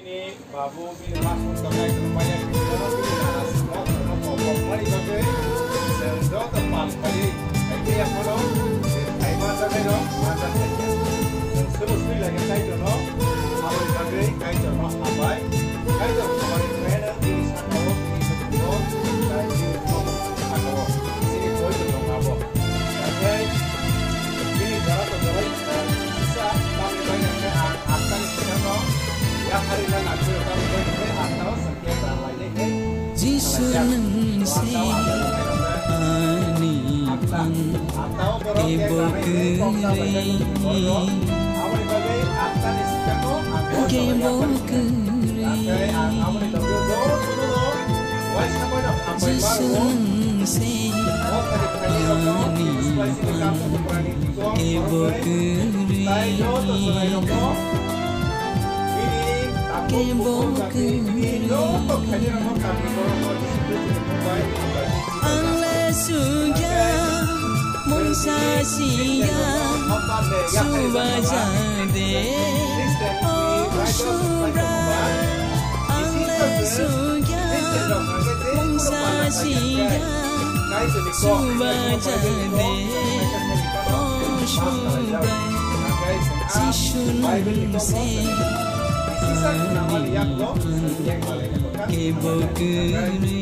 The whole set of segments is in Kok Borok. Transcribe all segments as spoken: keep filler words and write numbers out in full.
Babu bini masuk to kai to maya bini kono bini nana simo to no pokok mani bagwi chwng joto pal khaiwi khaikhe yaphano chwng khaima jagai rok ma jak khaikhe chwng sebo sui lage Kaitor no aboni bagwi Kaitor no hambai Kaitor hambai khaina bini sakao bini khajmao tai bini sakao chini koi to tong abo. Tei bini jora to jorai kisa tamni bagwi hwnkhe ang attani sikano yapharina nangkukya tamni bagwi hwnkhe attao chwng khe jan lainai khe Jisu nwng se ani phan ebo kwrwi. Kebo kwrwi. Jisu nwng se ani phan ebo kwrwi. Kebo kwrwi. Ang le sugya, mungsa siya, subaja de, oh, Subrai. Ang le sugya, mungsa siya, subaja de, oh, Subrai. Jisu nwng se ani phan kebo kwrwi, kebo kwrwi.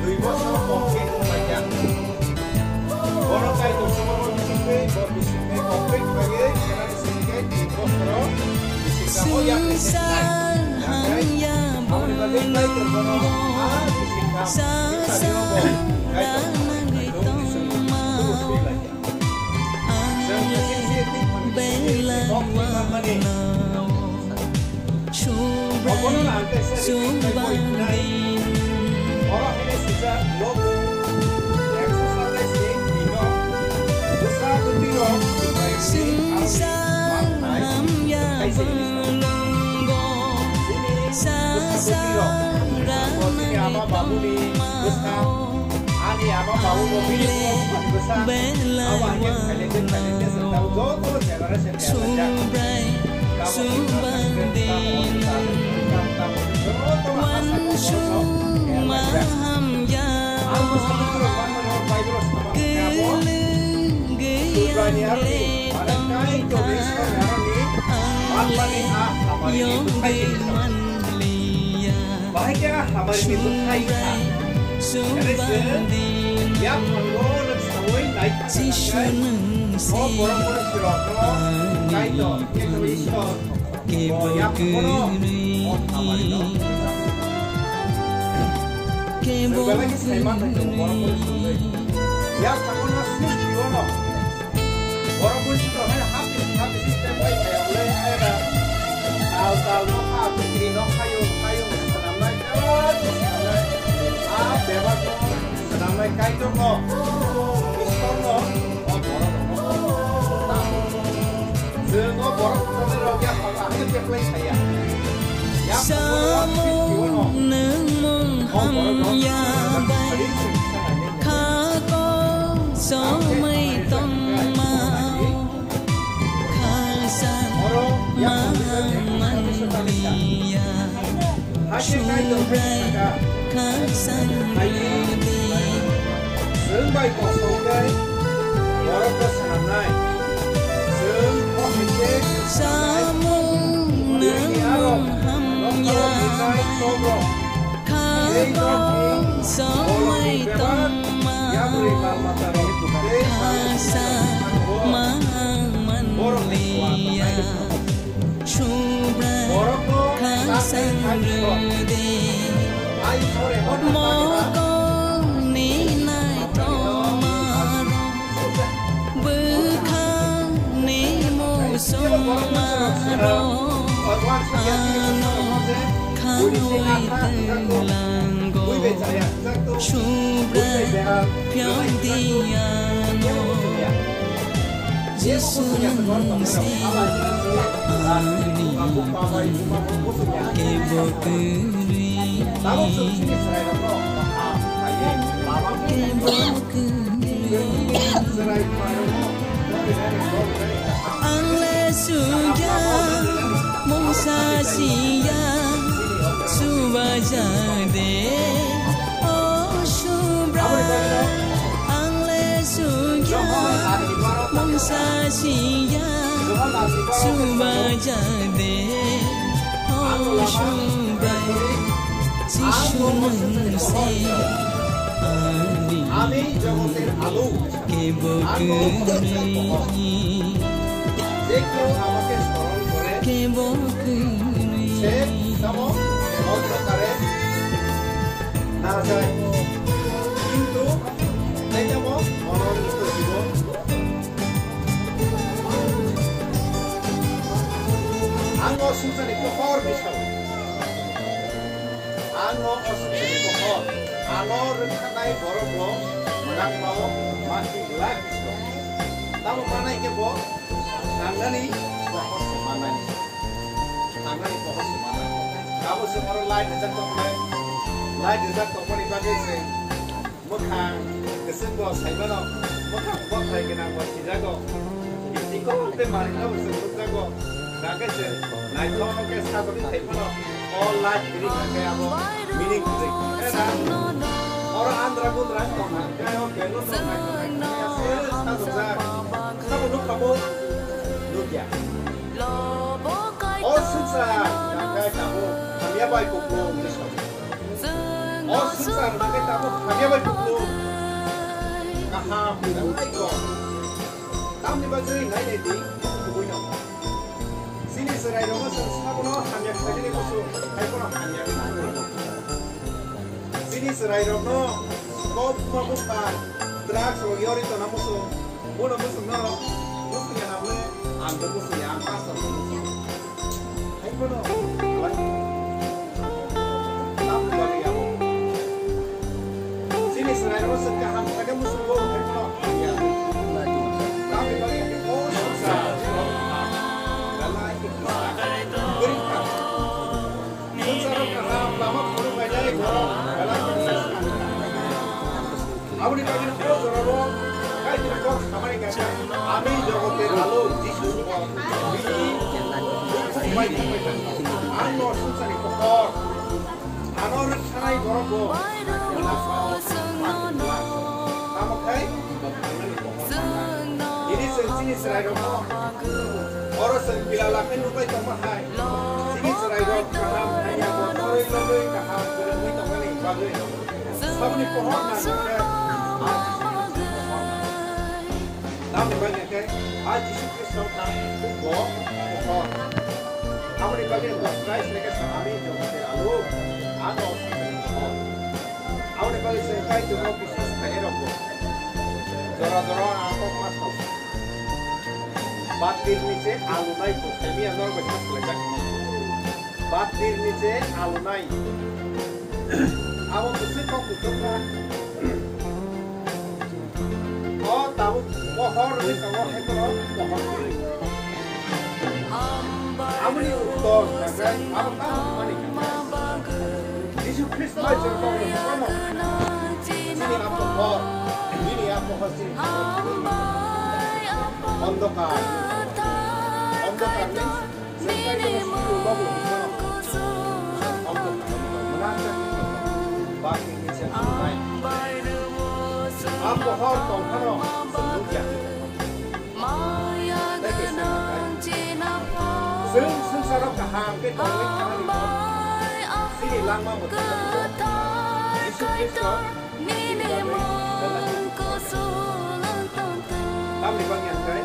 Dui bosor complete wnglaikha. Bono Kaitor chubago bisingtwi, bo bisingtwi complete khlaiwi khenani simi khe dui bosoro bisingtwi yakni se khlai. Aboni bagwi Kaitor bono a bisingtwi Kaitor Kaitor Kaitor Kaitor Kaitor Kaitor Kaitor Kaitor Kok belai wano Subrai, Subrai. Sungsang hamya belongo, sasa ranai tongmao. Ani ama babu bo bini belai wano Subrai, Subrai nwng wansukma hamya kwlwng giyang le tongkha ang le yogwi manliya. Bahai khe hamari ni bwthai kha. Subrai, Subrai. Yak manggo rwk sawi nai kha. Jisu nwng se. O borok borok sirok no ani Kaitor, Kaitor Ishwar. Kebo kwrwi. O hamari no. Kebo kwrwi. Yak manggo no sini jiwo no. Borok busi tongmani happy, happy system bai kaya ulai kaya da. Tal tal no kha, bikri no khayo, khayo, sanamnai, kaya sanamnai. A bebak no, sanamnai Kaitor no, Iswar no, o borok no. Chwng o borok no rok ya, hayo khe play kaya. Samung nwng mung hamya bai. Kha kosomwi tongmao, khaksa ma manliya, Subrai khaksa rwdi. Samung nwng hamya bai. Kha kosomwi tongmao, khaksa ma manliya, Subrai khaksa rwdi. Mokol ni naithoma rok, bwkhak ni muchungma rok ano khaui twlango. Subrai phiya di ano. Jisu nwng se ani kebo kwrwi. Kebo kwrwi. Ang le sungya mungsa siya subaja de o subra. Ang le sungya mungsa siya subaja de o subra. Jisu nwng se ani kebo kwrwi. Kebo kwrwi. Kintu, tei tamo, ono nito jibo. Ang o sungsani pohor bisao. Ang o sungsani pohor. Ano rwkhanai borok bo, rang bao, mati glak bisao. Tamo manai khe bo, Thangnani pohor se manani. Thangnani pohor se manani. Abo se oro light rijak tongmani. Light rijak tongmani bagwi se mwkhang kwchwng bo saimano. Mwkhang bwthai gwnang bo sijago. Tiko tei maringo bo se nukjago. Hingkhe se naithok khe sajagwi thaimano. O light rijak khe abo meaning kwrwi. Era oro andra gundra tongkha. Hingkhe o belun rok naithok naithok khe se sajokjak. Sabo nukha bo? Nukya. O swngchar nangkhe tabuk hamya bai kupulung hwnwi sao. O swngchar nangkhe tabuk hamya bai kupulung. Kaham nangkhe kok. Tamni bagwi nainai di kubui no. Chini chwrairokno chwng sabono hamya khlainani muchung, haiphano hamya wngwi thangwi. Chini chwrairokno kok buma bupha, drugs rok yorwi tongna muchung, bono muchung norok muchungya hamle, ang bo muchungya, ang pastor bo muchung. Haiphano belai tamni bagwi abo. Chini chwrairokno chwng kaham khlaina muchungo, haiphano hamya. Tamni bagwi o swngchar belai kwrwi kha. Swngcharo kaham lama phunuknainai borok belai kwrwi kha. Aboni bagwino o jorao Kaitorni kok samani kha, "Ami jogoter alo Jisu bo bini bukhuk bai thangbai kha. Ang no swngcharni pohor, ano rwksanai borok bo." Tamo khe Tini chwng chini chwrairokno oro chwng bila lakhe nukbai tongma hai. Chini chwrairok kaham hamya bo torwi logwi kaham kwrwngwi tongmani bagwi saboni pohor nangkhe. Tamni bagwi khe a Jisu Khristo wngkha bo pohor. Aboni bagwi bo Christ ni khe sa, "Ami jogoter alo, ano swngcharni pohor." Aboni bagwi chwng Kaitorno biswas khlainai rokbo jora jora ang kok ma sao. Batirni se alunai bo saimia norok bai kha swlaijak. Batirni se alunai. Abo bwswk kok kuchukma. O tabuk pohor wngwi tongo, haiphano pohor kwrwi. Aboni uttor, abo tamo hwnmani hwnkhe, Jisu Khristo bai chwng tongmani hwnmano. Chini a pohor, nini a pohor chini ondokar, ondokar ni Chwng Kaitorno suri rwbabu hwnmano. Ang bo khairokno mwnakjak wngkha. Bakni khe chwng nai. Ang bo hor tong phano chwng nukya. Tei khe chwng nai. Chwng swngcharo kaham khe tongwi thangnani hwn. Chini langma mwthangwi Jisu Khristo chini bagwi belai. Tamni bagwi ang khe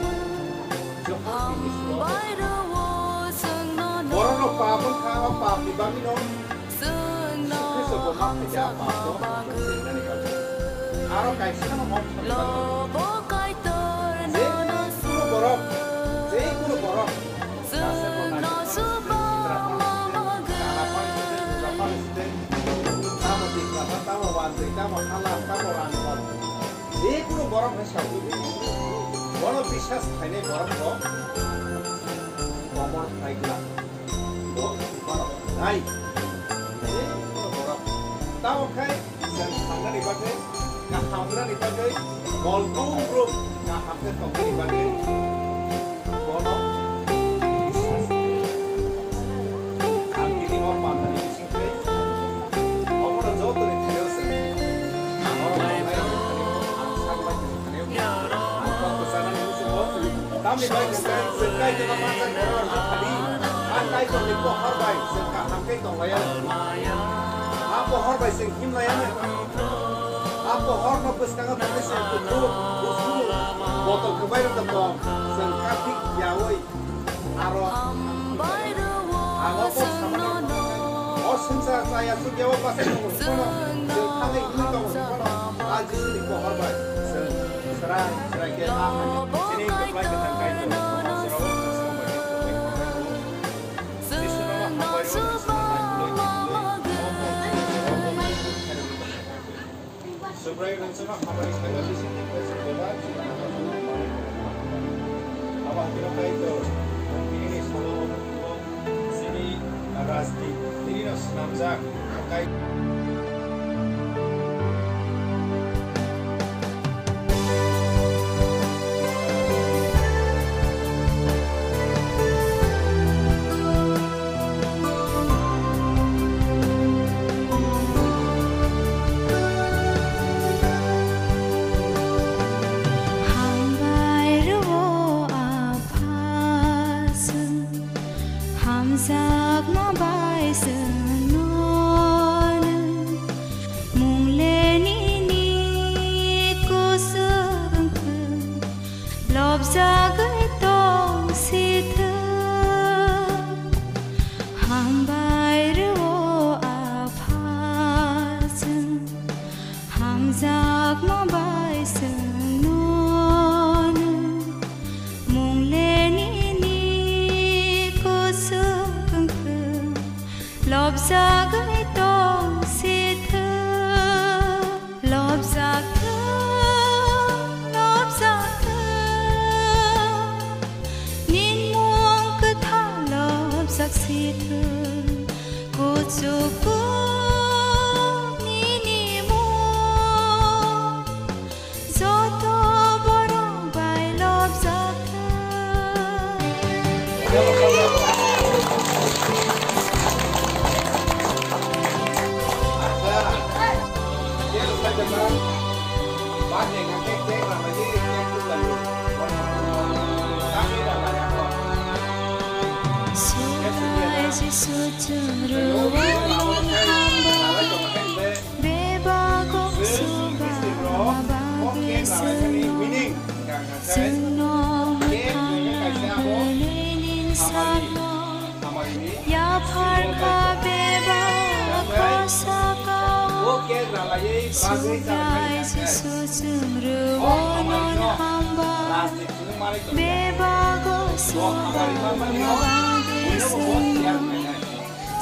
Johan tini suro. Borokno pap wngkha, o papni bagwino Jisu Khristo bo ma khaikha, pap no rinani bagwi. Aro kaisa no hom songwi bagwi. Je kunu borok, je kunu borok, tamo Tiprasa, tamo Wanjwi, tamo Halam, tamo Rangkhol. Je kunu borok hai sawi. Bono biswas khainai borok bo komor phaigla. Bo, bono nai. Borok. Tamo khai chwng thangnani bagwi, kaham wngnani bagwi, mol brum brum kaham khe tongnani bagwi bono biswas khainai. Ang tini o pandani bising twi, obono jotoni thani o chwng. Ang oro tongnai rokni thani o, ang sak bai tongni thani o, ang kok kwchanani muchungo. Tamni bai khe chwng Kaitorno manjak borok rok thani, a Kaitorni pohor bai chwng kaham khe tong lai anw. A pohor bai chwng him lai anw. A pohorno bwskango tongwi chwng kuthuk, kuthuk, botol kwbai rok tong, chwng kaphik yaui. Aro ang o kok samani, o swngchar chaya chukya o bachai tongo hwnphano, chwng thangwi himwi tongo hwnphano, a Jisuni pohor bai chwng chwrai chwrai khe a hai chini kwplai kwthang Kaitor Jisuni hambai rw. Subrai rangchakno hamari khaina bisingtwi kaitor bebak chini hamari khaina. Abo hakhe no kaitor, nini salo chini rajni, nini no swnamjak, kai- Hambai rw o Apha, chwng hamjakma bai chwng nono mung le nini kuchuk wngkhe. Lobjagwi tong sithwng, hambai rw o Apha, chwng hamjakma bai chwng nono mung le nini kuchuk wngkhe. Lobjagwi tong sithwng, lobjak thwng, lobjak thwng, nini mung kwthar lobjak sithwng, kuchugo nini mung. Joto borok bai lobjak thwng. Jisu chwng rw o mon hambai. Bebak o chwng bagwi chwng, chwngno mwthangna hwnwi nini sakno yaphar kha bebak o sakao. Subrai Jisu chwng rw o mon hambai. Bebak o chwng bagwi chwng.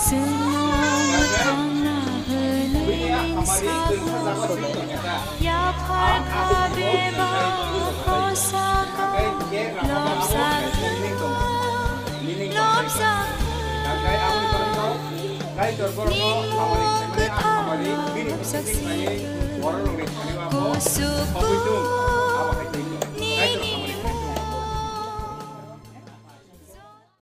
Chwngno mwthangna hwnwi sakno yaphar kha bebak o sakao. Lobjak thwng, lobjak thwng, nini mung kwthar lobjak sithwng, kuchugo